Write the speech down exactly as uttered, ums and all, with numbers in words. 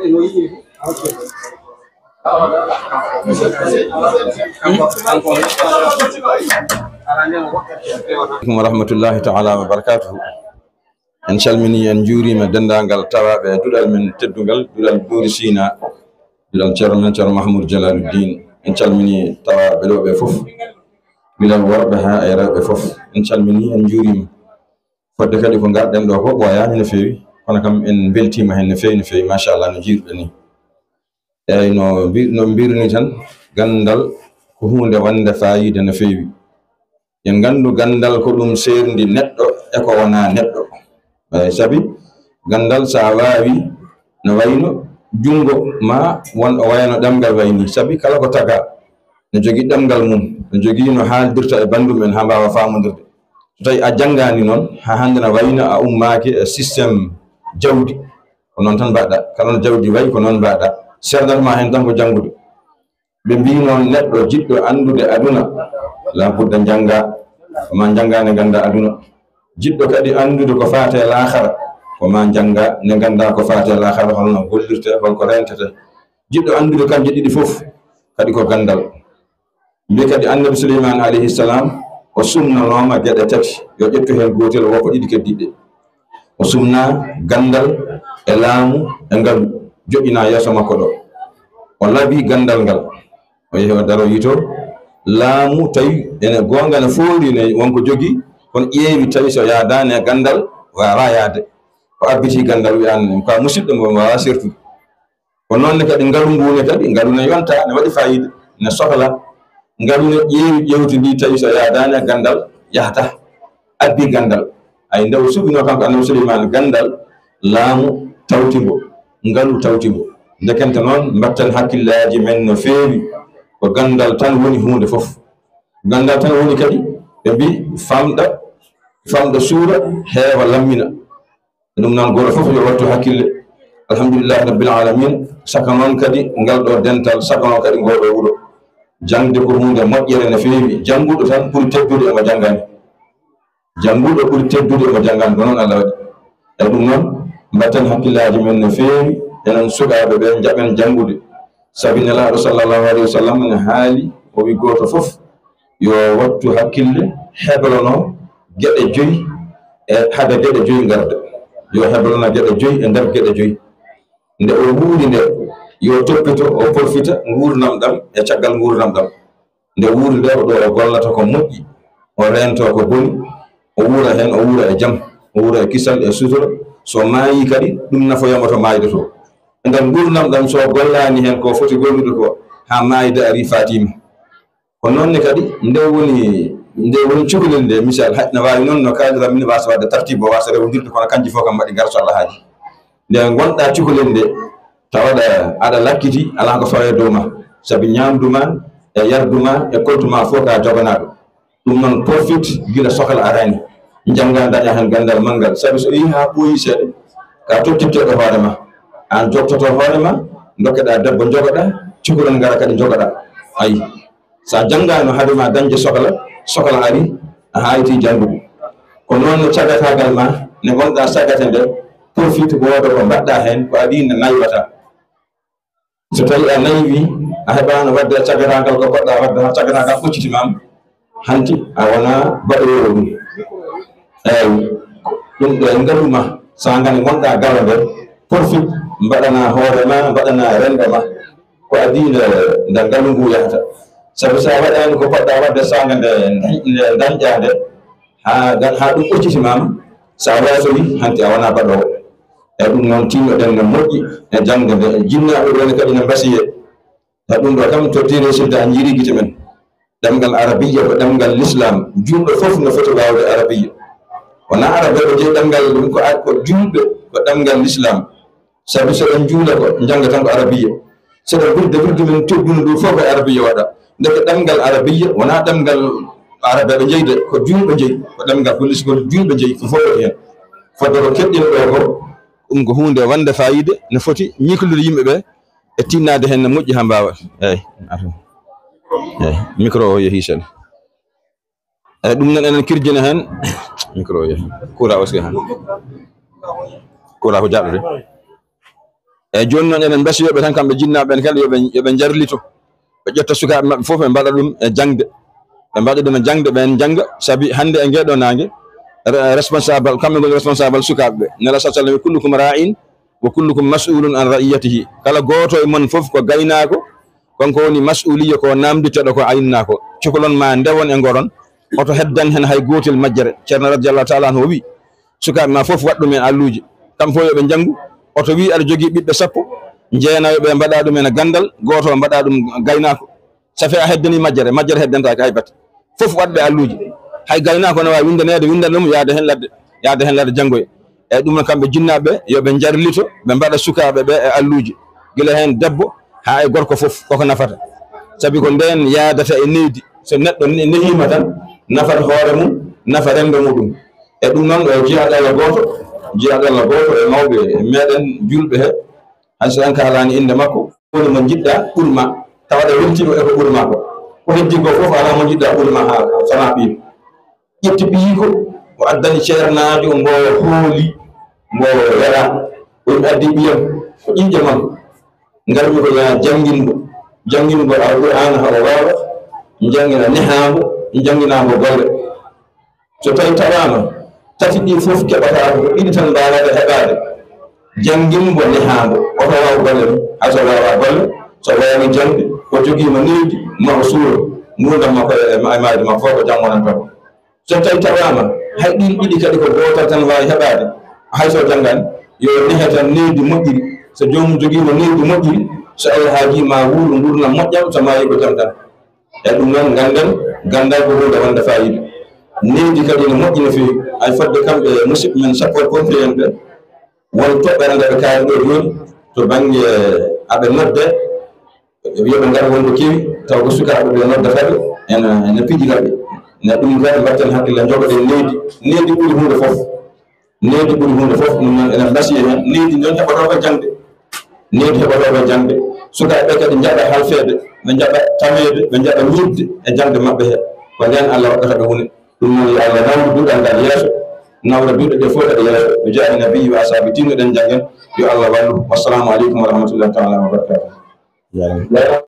Aleykum wa rahmatullahi taala wa barakatuhu. En calmini, en njuurima denndaangal tawaaɓe e duɗal men teddungal, duɗal Buuri Siina, duɗal Ceerno men Ceerno Mahmoud Jalaluddin. En calmini tawaaɓe ɗo ɓe fof, gila worɓe haa e rewɓe fof. En calmini, en njuurima. Fodde kadi ko ngarɗen ɗo ko ɓooyaani no feewi, kono kam en mbeltiima heen no feewi, no feewi, machallah, no njiiruɗen ni. Eyyi, no mbi-, no mbiruni tan, ganndal ko huunde wonnde faayiida no feewi. En nganndu ganndal ko ɗum seerndi neɗɗo e ko wonaa neɗɗo. Eyyi, sabi ganndal so a waawi, no wayno junngo ma won o wayano ɗemngal wayni. Sabi kala ko tagaa, no jogii ɗemngal mum, no jogii no haaldirta e banndum en haa mbaawa faamondirde. So tawi a janngaani noon, haa hannde na wayno a ummaaki e système jawdi, ko noon tan mbaɗɗa. Kala no jawdi wayi, ko noon mbaɗɗa. Serdata ma heen tan ko janngude. Ɓe mbii noon, neɗɗo jiɗɗo anndude aduna, la budda njannga, ko ma njannga nde ngannda aduna. Jiɗɗo kadi anndude ko faate laakhara, ko ma njannga nde ngannda ko faate laakhara, holno gollirte, holko reentete. Jiɗɗo anndude kanje ɗiɗi fof, kadi ko ganndal. Mbi kadi Annabi Suleymaan alayhi salam, o sumnanooma geɗe tati, yo ƴettu heen gootel, woo ko ɗiɗi keddiiɗe. O sumna ganndal e laamu e ngalu, joɗɗina yeeso makko ɗo. O laabi ganndal ngal, o yehi o daro yito laamu, tawi ene goonga ne foori ne wonko jogii, kono ƴeewi tawi so yaadaani e ganndal, waawaa yaade. O abbiti ganndal, wiyaani ko a musidɗo mo waawaa sertude. Ko noon ne kadi ngalu ngu ne kadi, ngalu ne yonta, ne waɗi faayiida, ne sokla. Ngalu ne ƴeewi ƴeewtidi, tawi so yaadaani e ganndal, yahata. Addi ganndal. Ay, nde o suɓinoo kanko Annabi Suleymaana ganndal, laamu tawti mbo, ngalu tawti mbo. Ndekente noon, mbatten hakkillaaji men no feewi. Ko ganndal tan woni huunde fof. Ganndal tan woni kadi, ɓe mbii, famɗa, famɗa suura, heewa lammina. Ɗum noon, gooto fof yo wattu hakkille. Alhamdulillahi Rabbil Aalamiin. Saka noon kadi ngal ɗo dental, saka noon kadi ngoo ɗo wuro. Jaŋde ko huunde moƴƴere no feewi. Jannguɗo tan ɓuri teddude e mo janngaani. Jannguɗo ɓuri teddude e mo janngaani. Ko noon Allah waɗi. E ɗum noon, mbatten hakkillaaji men no feewi. Enen sukaaɓe ɓe, njaɓen janngude. Sabi Nelaaɗo sallallahu alayhi wa sallam ne haali, o wi gooto fof yo wattu hakkille, heblono geɗe joyi e hade geɗe joyi ngarda. Yo heblono geɗe joyi e nder geɗe joyi. Nde o wuuri nde, yo toppito, o porfita nguurndam ɗam e caggal nguurndam ɗam. Nde wuuri nde, o ɗo o gollata ko moƴƴi, o reento ko boni, o wuura heen, o wuura e jam, o wuura e kisal, e sutura. So maayi kadi, ɗum nafoyamo to maayde to. E nder nguurndam ɗam, so gollaani heen ko foti gollude ko, haa maayde ari faatima. Ko noon ne kadi, nde woni, nde woni cukalel nde, misal, haɗ-, na waawi noon no kaaliram min waasa waɗde tartiib o, waasa rewondirde, kono kanji fof kam mbaɗi ngar so Allah haaji. Nde ngonɗaa cukalel nde, tawaɗa aɗa lakkiti, alaa ko fawee dow ma, sabi ñaamdu ma, e yardu ma, e koltu ma fof ka joganaaɗo. Ɗum noon, porfit gila sokla araani, njannga, daña heen ganndal manngal, sabi so yii haa ɓooyi seeɗa, ka tottitteeɗo hoore ma, aan joktoto hoore ma, ndokkeɗaa debbo njogoɗaa, cukalel ngara kadi njogoɗaa. Ayi. So a janngaano hade ma dañde sokla, sokla ari, a haayti janngude. Ko noon no cagataagal ma, nde ngonɗaa sagate nde, porfit wooda ko mbaɗɗaa heen, ko adii nde naywata. So tawii a naywi, a heɓaano waɗde e cagataagal ko poɗɗaa waɗde, haa cagataagal ɓocciti ma, hanti a wonaa baɗoowo ɗum. Eey, ɗum ɗo e ngalu ma, so a ngani ngonɗaa galo nde, porfit mbaɗanaa hoore ma, mbaɗanaa renndo ma. Ko adii nde, nde ngalu ngu yahata. Sabu so a waɗaani ko poɗɗaa waɗde saanga nde, nde dañƴaa nde, haa, haa ɗum ɓoccitimaama, so a waasoyi, hanti a wonaa baɗoowo. E ɗum noon, tiinno-ɗen no moƴƴi e jaŋde nde. Jinnaaɓe ɓe ne kadi no mbasiyee. E ɗum ɗo kam, tottiire sidda a njiiri gite men. Ɗemngal Arabiyya ko ɗemngal Lislaam. Juulɗo fof no foti waawde Arabiyya. Wonaa Arabɓe ɓe njeyi ɗemngal ɗum, ko a-, ko juulɓe, ko ɗemngal Lislaam. Sabu so ɓe njuula ko, njannga tan ko Arabiyya. So ɓe wirda wirdu men teddundu ndu fof ko Arabiyya waɗa. Ndeke ɗemngal Arabiyya wonaa ɗemngal Arabɓe ɓe njeyi de, ko juulɓe njeyi. Ko ɗemngal ko lis-, ko juulɓe njeyi, ko fof waɗi heen. Fodde ko keɗɗen ɗo ko, ɗum ko huunde wonde faayiida, no foti ñiklude yimɓe ɓe e tinnaade heen no moƴƴi haa mbaawa. Eey, ato. Eey, micro o yehii seeɗa. Eey, ɗum noon enen kirjina heen. Micro o yehii. Kura aussi heen. Kura ko jaɗɗude. Eyi, jooni noon eɗen mbasiyoo ɓe tan, kamɓe jinnaaɓe ɓen kala, yo ɓe, yo ɓe njarlito, ɓe ƴetta sukaaɓe maɓɓe fof, ɓe mbaɗa ɗum e jaŋde, ɓe mbaɗa ɗum e jaŋde, ɓe en njannga, sabi hannde e ngeeɗoo naange, re-, responsable, kamɓe ngoni responsable sukaaɓe ɓe. Nela sa sallam, "Kullukum ra'in wa kullukum mas'ulun an ra'iyatihi." Kala gooto e mon fof ko gaynaako, kanko woni mas'uliya, ko naamnditeeɗo, ko aynanaa ko. Cukalon ma ndewon e ngoron, oto heddan heen hay gootel majjere. Ceerno radiyallahu taala anhu o wi, "Sukaaɓe ma fof waɗ ɗum en alluuje, kamɓe fof yo ɓe njanngu." Oto wi aɗa jogii ɓiɓɓe sappo, jeenayo ɓe mbaɗa ɗum en ganndal, gooto o mbaɗa ɗum gaynaako. Ça fait a heddanii majjere, majjere heddantaake hay batte. Fof waɗ ɓe alluuje. Hay gaynaako ne waawi winndaneede, winndan ɗum, yaada heen ladde, yaada heen ladde janngoya. Eyi, ɗum noon, kamɓe jinnaaɓe ɓe, yo ɓe njarlito, ɓe mbaɗa sukaaɓe ɓe e alluuje, gila heen debbo haa e gorko fof, koko nafata. Sabi ko ndeen yaadata e nehdi. So neɗɗo ne-, nehiima tan, nafat hoore mum, nafa renndo muɗum. E ɗum noon, o jiyaaɗo Allah gooto, jiyaaɗo Allah gooto e mawɓe e meɗen juulɓe he, hay so en kaalaani innde makko, woni mo njiɗɗa ɓuri ma, tawa aɗa weltiima e ko ɓuri ma ko. Ko heddi ko fof, alaa mo njiɗɗa ɓuri ma haa, sanaa ɓiyiiko. Ƴetti ɓiyiiko, o addani ceernaajo, mbo o hooli, mbo o yera. O wi, "Mi addi ɓiyam, ko ƴiiƴam am. Ngarmi ko yaa janngin mo, janngin mo Alqur'aana haa o waawa, njannginaa mo, njannginaa mo golle." So tawi tawaama, tati ɗi fof keɓataa ko, ko ɗiɗi tan mbaawata heɓaade. Janngin mo, nehaa mo, oto waaw golle mum, hay so waawaa golle, so waawi jaŋde, o jogiima nehdi, ma o suuro, nguurndam makko e, e, e maayde makko fof ko jam wonanta mo. So tawi tawaama, hay ɗiin ɗiɗi kadi ko gootal tan waawi heɓaade, hay so janngaani, yo nehe tan nehdi moƴƴiri. So joomum jogiima nehdi moƴƴiri, so Allah haajii ma wuuru nguurndam moƴƴam, so maayii ko jam tan. E ɗum noon, ngannden, ganndal ko huunde wonde faayiida. Nehdi kadi ene moƴƴi no feewi. Hay fodde kamɓe musidɓe men sapeurs pompiers en ɓe, won toɓɓere nde ɓe kaali ɗo jooni to bannge aɓe nodde, ɓe wiya ɓe ngara wonde kewi, taw ko sukaaɓe ɓe noddata ɓe, ene, ene pijira ɓe. Ne ɗum kadi mbaɗten hakkille, njogoɗen nehdi. Nehdi ɓuri huunde fof. Nehdi ɓuri huunde fof, ɗum noon eɗen mbasiyoo heen. Nehdi noon heɓotoo ko jaŋde. Nehdi heɓotoo ko jaŋde. Sukaaɓe ɓe kadi njaɓa halfeede, ɓe njaɓa tameede, ɓe njaɓa ñiiɓde e jaŋde maɓɓe he. Ko ndeen Allah waɗata ɓe woni. Ɗum noon yo Allah nawru duɗal ngal yeeso, nawra duɗe ɗe fof kadi yeeso. Bi jaahi nabiyyi wa asaabi, tinnoɗen janngen. Yo Allah wallu. Wassalaamu aleykum wa rahmatullahi taala wa barakatuh. Jaaraama.